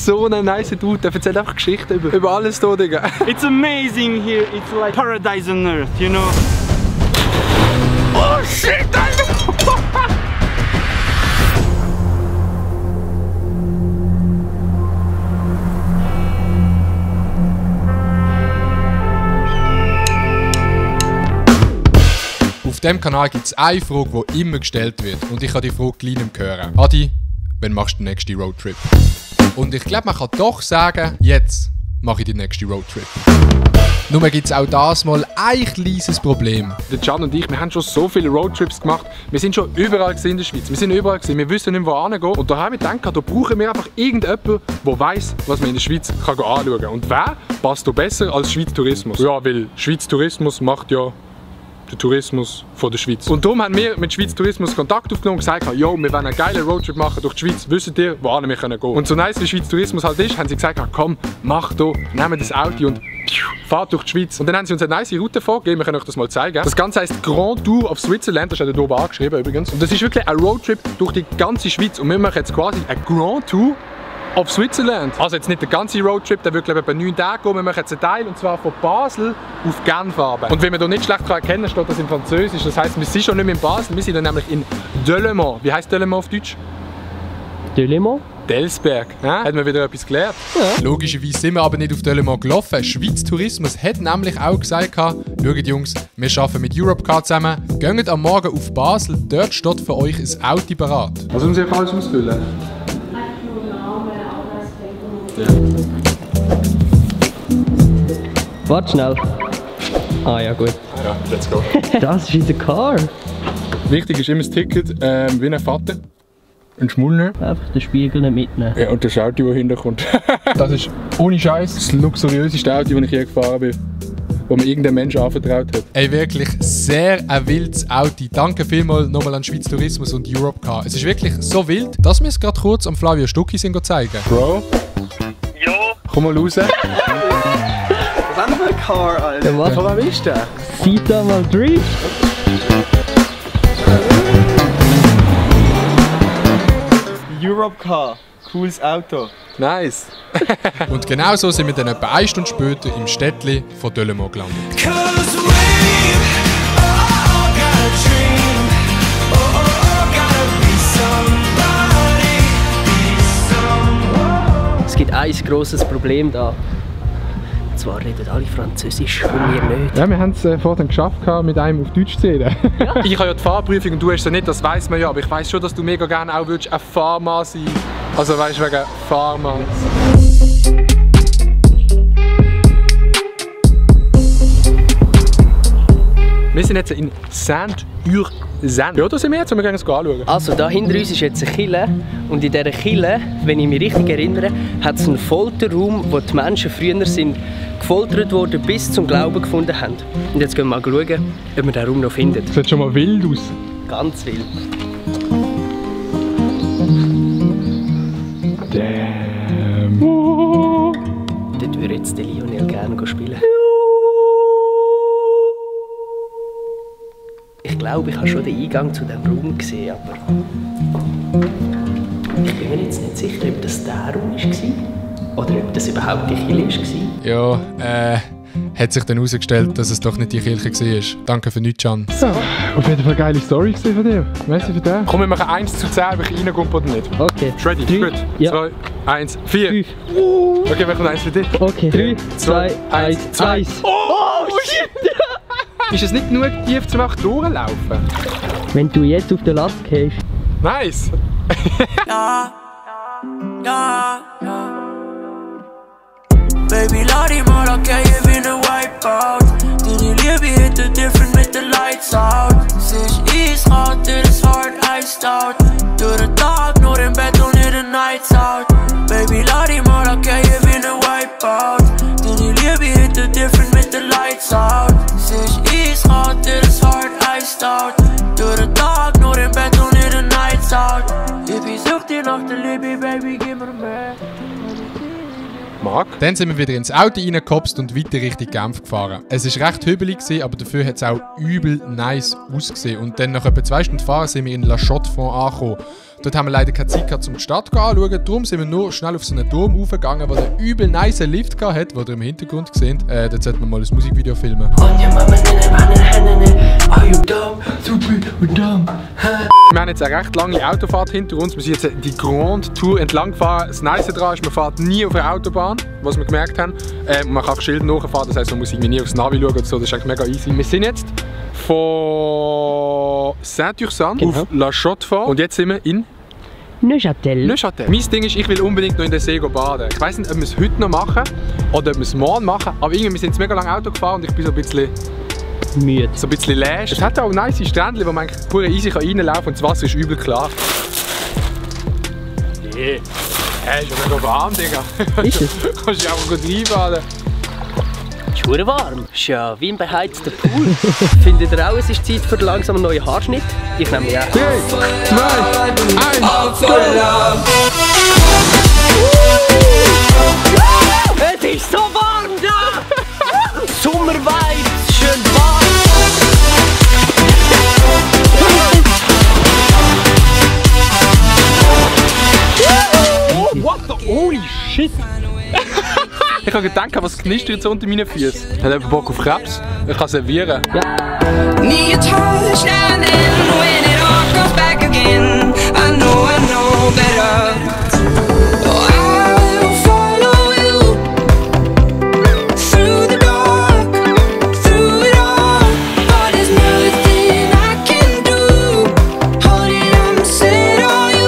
so ein nice Dude, der erzählt einfach Geschichten über alles hier, Digga. It's amazing here, it's like paradise on earth, you know? Oh shit, Alter! Auf diesem Kanal gibt es eine Frage, die immer gestellt wird. Und ich habe die Frage gleich nicht hören. Adi, wann machst du den nächsten Roadtrip? Und ich glaube, man kann doch sagen, jetzt mache ich den nächsten Roadtrip. Nur gibt es auch das mal ein kleines Problem. Der Can und ich, wir haben schon so viele Roadtrips gemacht. Wir sind schon überall in der Schweiz. Wir sind überall gewesen. Wir wissen nicht mehr, wo hingehen. Und da haben wir gedacht, da brauchen wir einfach irgendjemanden, der weiss, was man in der Schweiz kann anschauen kann. Und wer passt da besser als Schweiz Tourismus? Ja, weil Schweiz Tourismus macht ja den Tourismus von der Schweiz. Und darum haben wir mit Schweiz Tourismus Kontakt aufgenommen und gesagt, jo, wir wollen einen geilen Roadtrip machen durch die Schweiz. Wisst ihr, wo wir können gehen? Und so nice wie Schweiz Tourismus halt ist, haben sie gesagt, komm, mach hier, nehmen das Auto und fahrt durch die Schweiz. Und dann haben sie uns eine nice Route vorgegeben, wir können euch das mal zeigen. Das Ganze heisst Grand Tour of Switzerland, das ist hier oben angeschrieben übrigens. Und das ist wirklich ein Roadtrip durch die ganze Schweiz. Und wir machen jetzt quasi eine Grand Tour auf Switzerland. Also jetzt nicht der ganze Roadtrip, der wird glaube ich etwa 9 Tage gehen. Wir machen jetzt einen Teil und zwar von Basel auf Genf runter. Und wenn man hier nicht schlecht erkennen kann, steht das in Französisch. Das heisst, wir sind schon nicht mehr in Basel, wir sind dann nämlich in Delémont. Wie heisst Delémont auf Deutsch? Delémont? Delsberg. Ja? Hat man wieder etwas gelernt? Ja. Logischerweise sind wir aber nicht auf Delémont gelaufen. Schweiz Tourismus hat nämlich auch gesagt, schaut Jungs, wir arbeiten mit Europcar zusammen. Geht am Morgen auf Basel, dort steht für euch ein Auto bereit. Was muss ich alles ausfüllen? Ja. Warte schnell. Ah ja, gut. Ja, let's go. Das ist unser Car. Wichtig ist immer das Ticket, wie ein Vater. Ein Schmull. Einfach den Spiegel nicht mitnehmen. Ja, und das Auto, das hinten kommt. Das ist ohne Scheiß das luxuriöseste Auto, das ich je gefahren bin. Wo mir irgendein Mensch anvertraut hat. Ey, wirklich sehr ein wildes Auto. Danke vielmals nochmal an Schweiz Tourismus und Europcar. Es ist wirklich so wild, dass wir es gerade kurz am Flavio Stucki zeigen. Bro? Jo! Komm mal raus. Was haben wir für ein Car, Alter? Ja, was? Von wem ist der? Sita mal 3. Europcar. Cooles Auto. Nice. Und genau so sind wir dann etwa 1 Stunde später im Städtli von Delémont gelandet. Es gibt ein grosses Problem da. Und zwar reden alle Französisch und wir nicht. Ja, wir haben es vorhin geschafft, mit einem auf Deutsch zu reden. Ja. Ich habe ja die Fahrprüfung und du hast es ja nicht, das weiss man ja. Aber ich weiss schon, dass du mega gerne auch ein Fahrmann sein würdest. Also weißt du, wegen Fahrmann. Wir sind jetzt in Saint-Ursanne. Ja, da sind wir jetzt, und wir gehen es anschauen. Also, da hinter uns ist jetzt eine Kille. Und in dieser Kille, wenn ich mich richtig erinnere, hat es einen Folterraum, wo die Menschen früher sind gefoltert wurden, bis zum Glauben gefunden haben. Und jetzt gehen wir mal schauen, ob wir den Raum noch finden. Das sieht schon mal wild aus. Ganz wild. Damn. Dort würde jetzt der Lionel gerne spielen. Ich glaube, ich habe schon den Eingang zu diesem Raum gesehen, aber ich bin mir jetzt nicht sicher, ob das der Raum war oder ob das überhaupt die Kirche war. Ja, hat sich dann herausgestellt, dass es doch nicht die Kirche war. Danke für nichts, Can. So, auf jeden Fall eine geile Story von dir. Merci für das. Komm, wir machen 1 zu 10, ob ich reinkomme oder nicht. Okay. Ready? Gut. Ja. 2, 1, 4. 5. Okay, wir machen 1 für dich. Okay. 3, 2, 1, 1. Oh, shit! Ist es nicht genug tief zum auch durchlaufen? Wenn du jetzt auf der Last gehst. Nice! Ja, ja, ja. Baby, lass dich mal okay, ich bin ein Wipeout. Deine Liebe hit different mit den Lights out. Es ist eiskalt, it is hard, iced out. Durch den Tag, nur im Bett und in den Nights out. Baby, lass dich mal okay, ich bin ein Wipeout. Deine Liebe hit different mit den Lights out. Es ist eiskalt, it is hard, iced out. Durch den Tag, nur im Bett und in den Nights out. Ich bin süchtig nach der Liebe, Baby, gib mir mehr. Marc? Dann sind wir wieder ins Auto reingekopst und weiter Richtung Genf gefahren. Es war recht hügelig, aber dafür hat es auch übel nice ausgesehen. Und dann nach etwa 2 Stunden Fahren sind wir in La Chaux-de-Fonds angekommen. Dort haben wir leider keine Zeit gehabt, um die Stadt anzuschauen. Darum sind wir nur schnell auf so einen Turm aufgegangen, der einen übel nice Lift hat, den ihr im Hintergrund seht. Dort sollten wir mal ein Musikvideo filmen. Wir haben jetzt eine recht lange Autofahrt hinter uns. Wir sind jetzt die Grande Tour entlang gefahren. Das Nice daran ist, man fährt nie auf der Autobahn, was wir gemerkt haben. Man kann Schilder nachfahren, das heisst, man muss irgendwie nie aufs Navi schauen oder so. Das ist eigentlich mega easy. Wir sind jetzt von Saint-Ursanne auf La Chaux-de-Fonds und jetzt sind wir in Neuchâtel. Mein Ding ist, ich will unbedingt noch in den See baden. Ich weiss nicht, ob wir es heute noch machen oder ob wir es morgen machen, aber irgendwie, wir sind jetzt mega lange Auto gefahren und ich bin so ein bisschen müde. So ein bisschen läsch. Es hat auch nice Strändchen, wo man eigentlich pure easy reinlaufen kann und das Wasser ist übel klar. Yeah. Hey, ist ja mega warm, Digga. Ist es? Kannst du auch gut reinbaden. Ist verdammt warm. Ist ja wie ein beheizter Pool. Findet ihr auch, es ist Zeit für langsam einen neuen Haarschnitt? Ich nehme ja. 3, 2, 1, go! Es ist so warm da! Sommervibes, schön warm! What the holy shit! Ich habe gedacht, was knistert jetzt unter meinen Füßen? Hat jemand Bock auf Krebs? Ich kann servieren. Need a touch and then when it all comes back again, I know better. Oh, I'll follow you through the dark, through it all. But there's nothing I can do. Honey, I'm set on you.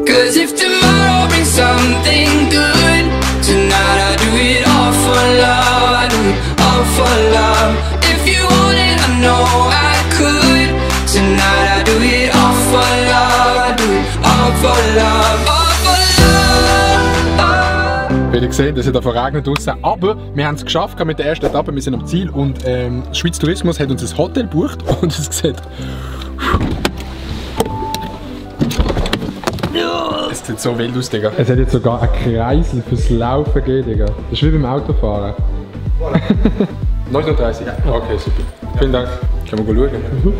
'Cause if tomorrow brings something good, tonight I do it all for love. I do it all for love. If you want it, I know I could. Tonight I do it all for love. I do it all for love. All for love. Wie ihr seht, es hat verregnet draussen, aber wir haben es geschafft mit der ersten Etappe, wir sind am Ziel und Schweiz Tourismus hat uns ein Hotel gebucht und es sieht... Es sieht so wild aus, Digga. Es hat jetzt sogar einen Kreisel fürs Laufen gegeben, Digga. Das ist wie beim Autofahren. 39? Ja. Okay, super. Vielen Dank. Können wir schauen?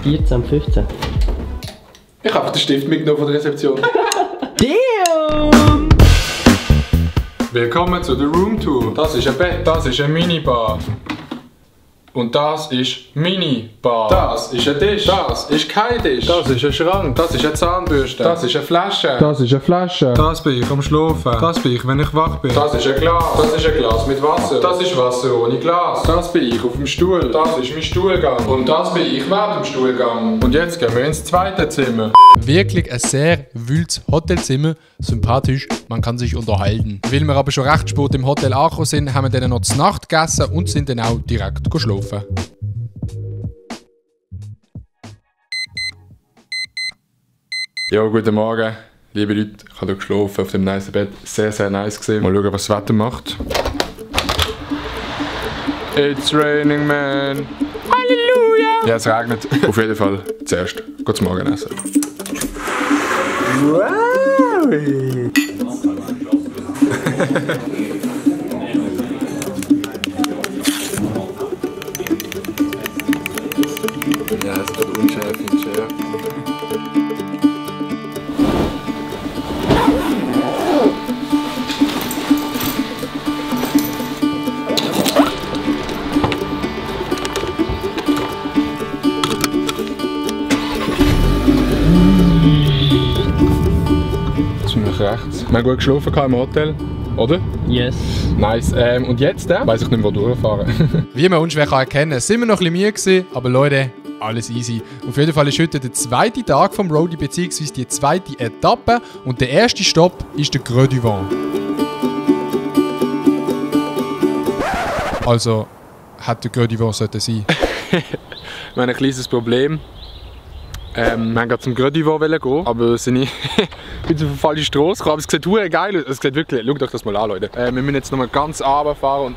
14, 15. Ich habe den Stift mitgenommen von der Rezeption. Damn! Willkommen zu der Roomtour. Das ist ein Bett, das ist eine Minibar. Und das ist Minibar. Das ist ein Tisch. Das ist kein Tisch. Das ist ein Schrank. Das ist eine Zahnbürste. Das ist eine Flasche. Das ist eine Flasche. Das bin ich am Schlafen. Das bin ich, wenn ich wach bin. Das ist ein Glas. Das ist ein Glas mit Wasser. Das ist Wasser ohne Glas. Das bin ich auf dem Stuhl. Das ist mein Stuhlgang. Und das bin ich während dem Stuhlgang. Und jetzt gehen wir ins zweite Zimmer. Wirklich ein sehr wildes Hotelzimmer. Sympathisch, man kann sich unterhalten. Weil wir aber schon recht spät im Hotel angekommen sind, haben wir dann noch zur Nacht gegessen und sind dann auch direkt geschlafen. Ja, guten Morgen, liebe Leute. Ich habe hier geschlafen auf dem nice Bett. Sehr, sehr nice gesehen. Mal schauen, was das Wetter macht. It's raining, man. Halleluja! Ja, es regnet. Auf jeden Fall zuerst gutes Morgenessen. Wow! Ja, es ist unschärf und schärf. Ziemlich rechts. Wir haben gut geschlafen im Hotel, oder? Yes. Nice. Und jetzt weiss ich nicht mehr, wo durchfahren. Wie man unschwer erkennen kann, sind wir noch ein bisschen müde gewesen, aber Leute, alles easy. Auf jeden Fall ist heute der zweite Tag vom Roadie bzw. die zweite Etappe und der erste Stopp ist der Creux du Vent. Also, hat der Creux du Vent sollte sein. Wir haben ein kleines Problem. Wir wollten gerade zum Creux du Vent gehen, aber sind nicht auf die falsche Straße gekommen. Aber es sieht verdammt geil aus. Es sieht wirklich, schaut euch das mal an, Leute. Wir müssen jetzt nochmal ganz runterfahren und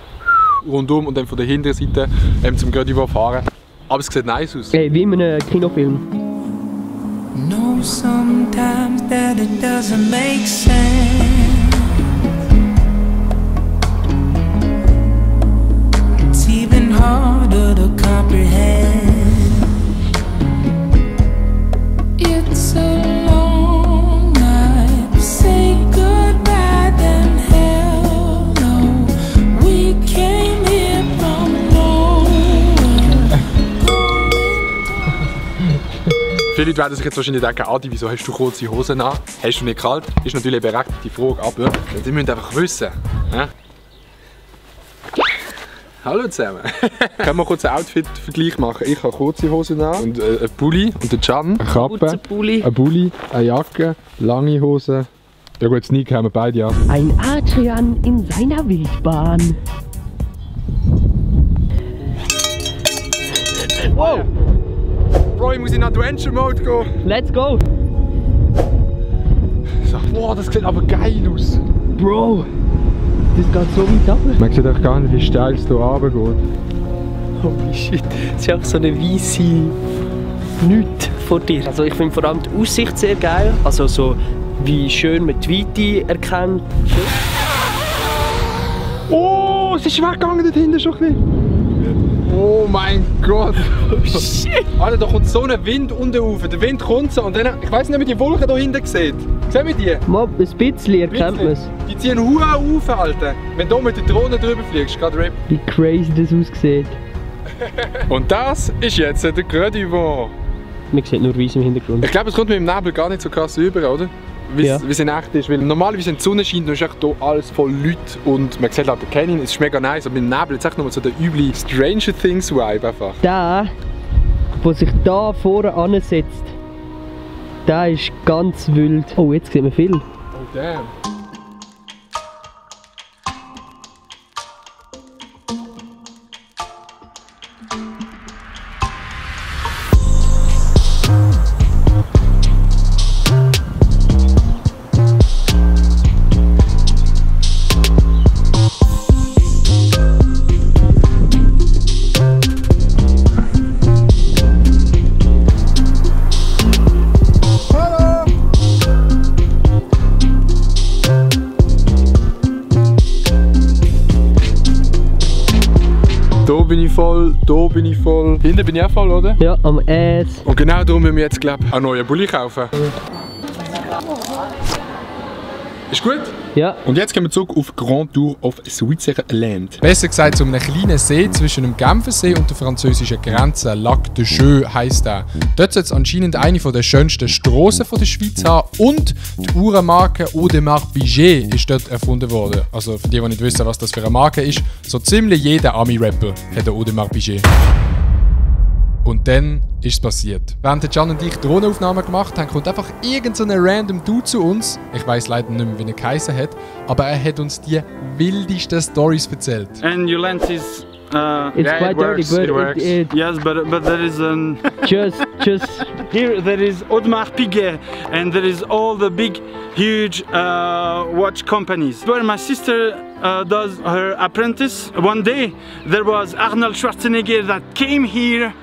rundum und dann von der hinteren Seite zum Creux du Vent fahren. Aber es sieht nice aus. Hey, wie in einem Kinofilm. Know sometimes that it doesn't make sense. It's even harder to comprehend. was a long night. Say goodbye, then hell no. We came here from nowhere. Viele Leute werden sich jetzt wahrscheinlich denken, Adi, wieso hast du kurze Hosen an? Hast du nicht kalt? Ist natürlich eine berechtigte Frage, aber die müssen einfach wissen. Ja? Hallo zusammen. Können wir kurz einen Outfit-Vergleich machen? Ich habe kurze Hosen an und einen Pulli und der Can eine Kappe, ein Pulli, eine Jacke, lange Hosen. Ja gut, Sneaker haben wir beide an. Ein Adrian in seiner Wildbahn. Wow! Bro, ich muss in Adventure Mode gehen. Let's go! So. Boah, das sieht aber geil aus. Bro! Das geht so weit ab. Man sieht auch gar nicht, wie steil es hier runter geht. Holy shit. Es ist auch so eine weisse Nichts vor dir. Also ich finde vor allem die Aussicht sehr geil. Also so wie schön man die Weite erkennt. Oh, es ist weggegangen dort hinten schon ein bisschen. Oh mein Gott! Oh shit! Alter, da kommt so ein Wind unten rauf. Der Wind kommt so und dann, ich weiß nicht, ob ihr die Wolken da hinten seht. Sehen wir die? Mal, ein bisschen erkennt man es. Die ziehen Huren auf, Alter. Wenn du mit der Drohne drüber fliegst, gerade RIP. Wie crazy das aussieht. Und das ist jetzt der Grödivon. Man sieht nur Weiss im Hintergrund. Ich glaube, es kommt mit dem Nebel gar nicht so krass rüber, oder? Wie Ja. es in echt ist. Weil normalerweise, wenn die Sonne scheint, dann ist echt hier alles voll Leute und man sieht halt den Canyon, es ist mega nice. Aber mit dem Nebel jetzt echt nochmal so der üble Stranger Things Vibe einfach. Der, der sich da vorne ansetzt, der ist ganz wild. Oh, jetzt sieht man viel. Oh damn. Da bin ich voll. Hinten bin ich auch voll, oder? Ja, am Ass. Und genau darum müssen wir jetzt, glaube ich, einen neuen Bulli kaufen. Ist gut? Ja. Und jetzt gehen wir zurück auf Grand Tour of Switzerland. Besser gesagt, zu einem kleinen See zwischen dem Genfersee und der französischen Grenze. Lac de Jeux heisst er. Dort soll es anscheinend eine der schönsten Strassen der Schweiz haben. Und die Uhrenmarke Audemars Piguet ist dort erfunden worden. Also für die nicht wissen, was das für eine Marke ist, so ziemlich jeder Ami-Rapper hat eine Audemars Piguet. Und dann ist es passiert. Während Can und ich Drohnenaufnahmen gemacht haben, kommt einfach irgend so ein random Dude zu uns. Ich weiss leider nicht mehr, wie er geheißen hat, aber er hat uns die wildesten Stories erzählt. And your lens is. It's Yeah, quite it dirty, works, but it works. Yes, but there is an. just Here there is Audemars Piguet, and there is all the big, huge watch companies. Where my sister does her apprentice, one day there was Arnold Schwarzenegger that came here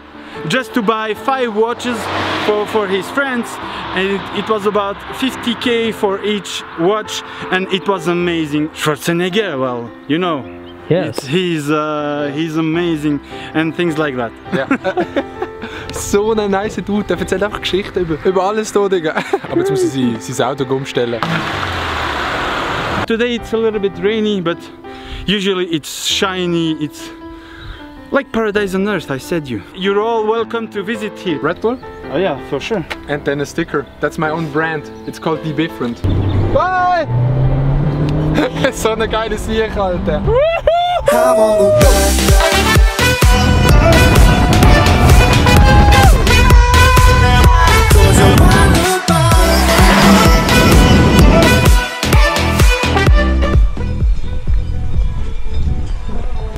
just to buy 5 watches for his friends, and it was about 50k for each watch, and it was amazing. Schwarzenegger, well, you know. yes. He's amazing and things like that. Ja. So ein nice Dude, der erzählt einfach Geschichten über alles hier, Digga. Aber jetzt muss ich sein Auto umstellen. Today it's a little bit rainy, but usually it's shiny. It's like paradise on earth, I said you. You're all welcome to visit here. Red Bull? Oh yeah, for sure. And then a sticker. That's my own brand. It's called Be Different. Bye! So eine geile Sieg, Alter.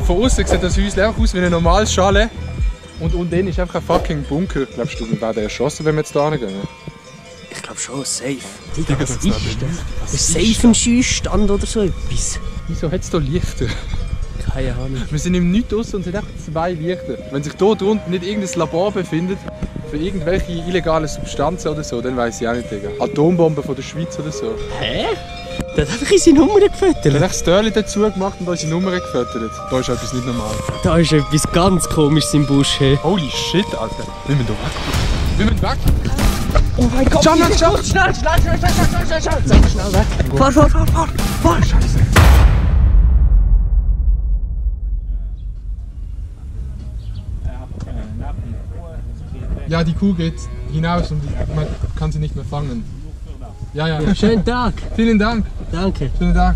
Von außen sieht das Häuschen einfach aus wie ein normales Chalet. Und unten ist einfach ein fucking Bunker. Glaubst du, wir werden erschossen, wenn wir jetzt da hingehen? Ich glaube schon, safe. Digga, was ist das? Safe im Schießstand oder so etwas? Wieso hat es hier Lichter? Keine Ahnung. Wir sind im Nichts draussen und es hat einfach 2 Lichter. Wenn sich hier drunten nicht irgendein Labor befindet, für irgendwelche illegalen Substanzen oder so, dann weiss ich auch nicht, Digga. Atombomben von der Schweiz oder so. Hä? Der hat einfach unsere Nummer Der gefüttert. hat das Törchen dazu gemacht und unsere Nummer gefüttert. Da ist etwas nicht normal. Da ist etwas ganz Komisches im Busch. Hey. Holy shit, Alter. Wir müssen hier weg. Wir müssen weg. Oh mein Gott! Schnell! Schnell! Schnell weg! Fahr! Scheiße. Ja, die Kuh geht hinaus und man kann sie nicht mehr fangen. Ja. Schönen Tag! Vielen Dank. Danke! Schönen Tag.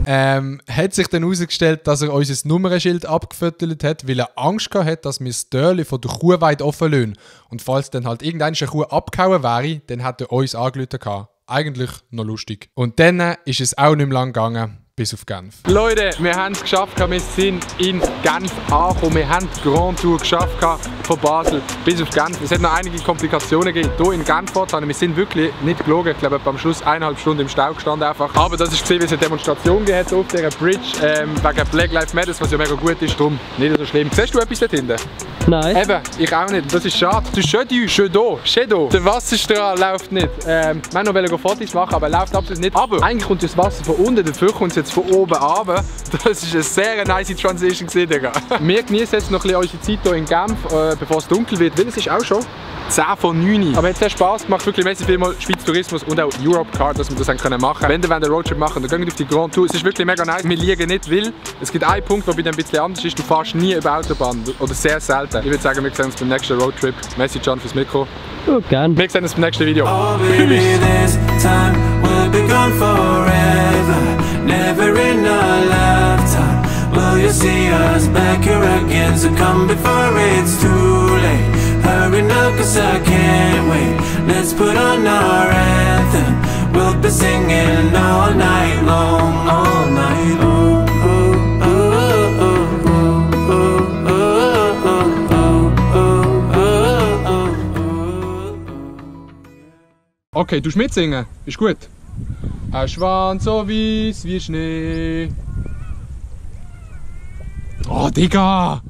Hat sich dann herausgestellt, dass er unser Nummernschild abgefüttert hat, weil er Angst gehabt hat, dass wir das Türchen von der Kuhweide offen lassen. Und falls dann halt irgendeine Kuh abgehauen wäre, dann hätte er uns angerufen gehabt. Eigentlich noch lustig. Und dann ist es auch nicht mehr lang gegangen, bis auf Genf. Leute, wir haben es geschafft, wir sind in Genf angekommen. Wir haben die Grand Tour geschafft von Basel bis auf Genf. Es hat noch einige Komplikationen gegeben. Hier in Genf vorzufahren. Wir sind wirklich nicht gelogen. Ich glaube, am Schluss 1,5 Stunden im Stau gestanden einfach. Aber das ist gesehen, wie es eine Demonstration gegeben auf dieser Bridge wegen Black Lives Matter, was ja mega gut ist. Darum nicht so schlimm. Siehst du etwas dort hinten? Nein. Eben, ich auch nicht. Das ist schade. Du schön da. Der Wasserstrahl läuft nicht. Wir wollten noch Fotos machen, aber er läuft absolut nicht. Aber eigentlich kommt das Wasser von unten, dafür kommt es jetzt von oben runter. Das ist eine sehr nice Transition gewesen, Digga. Wir genießen jetzt noch ein bisschen unsere Zeit hier in Genf, bevor es dunkel wird, weil es ist auch schon 10 vor 9 Uhr. Aber es hat sehr Spaß gemacht, wirklich mäßig vielmal Schweiz Tourismus und auch Europcar, dass wir das machen können. Wenn ihr einen Roadtrip machen, dann geht auf die Grand Tour. Es ist wirklich mega nice. Wir liegen nicht, weil es gibt einen Punkt, der bei dem ein bisschen anders ist. Du fährst nie über Autobahn oder sehr selten. Ich würde sagen, wir sehen uns beim nächsten Roadtrip. Merci John fürs Mikro. Oh, gern. Wir sehen uns beim nächsten Video. Oh baby, this time will be gone forever. Never in a lifetime will you see us back here again. So come before it's too late. Hurry now, cause I can't wait. Let's put on our anthem. We'll be singing all night long, all night long. Okay, du mitsingen? Ist gut. Ein Schwanz so weiß wie Schnee. Oh, Digga!